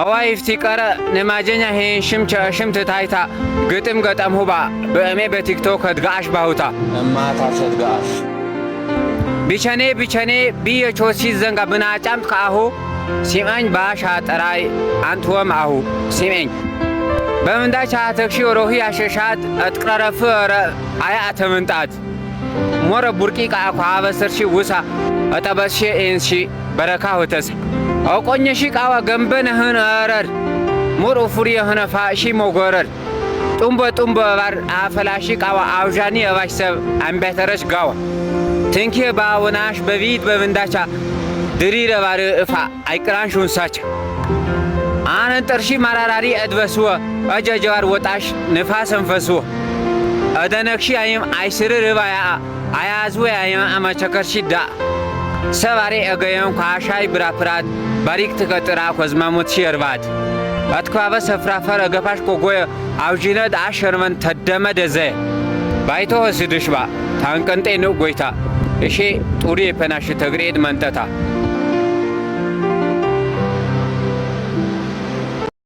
አዋይፍቲ ቀረ ንማጀኛ ሄንሽም ቸሽም ትታይታ ግጥም ገጠም ሁባ በእሜ በቲክቶክ እድጋአሽ ባሁታ እማታ ሰድጋሽ ቢቸኔ ቢቸኔ ብየቾሲ ዘንጋ ብናጫም ከአሁ ሲመኝ ባሻ ጠራይ አንትወም አሁ ሲመኝ በምንዳቻ ተክሺ ሮሂ አሸሻት እጥቅረረፍ አያ አተምንጣት ሞረ ቡርቂ ቃ ኳበሰርሺ ውሳ እጠበስሺ ኤንሺ በረካ ሁተስ አውቆኘሺ ቃዋ ገንበነህን አረር ሙር ኡፉሪ የሆነ ፋሺ ሞጎረር ጡምበ ጡምበ ባር አፈላሺ ቃዋ አውዣኒ የባሽ ሰብ አምቢያተረሽ ጋዋ ትንኬ ባውናሽ በቪት በምንዳቻ ድሪረ ባር እፋ አይቅራን ሹንሳቻ አነን ጥርሺ ማራራሪ እድበስወ አጃጃዋር ወጣሽ ንፋስ እንፈስወ አደነክሺ አይም አይስርር ባያ አያዝወ አይም አማቸከርሺ ዳ ሰባሬ እገየም ካሻይ ብራፍራት ባሪክ ትቀጥራ ኮዝማሞት ሺ እርባት አትኳበ ሰፍራፈር እገፋሽ ኮጎየ አውጂነድ አሸርመን ተደመ ደዘ ባይቶ ወስድሽባ ታንቀንጤ ነው ጎይታ እሼ ጡሪ የፈናሽ ተግሬድ መንጠታ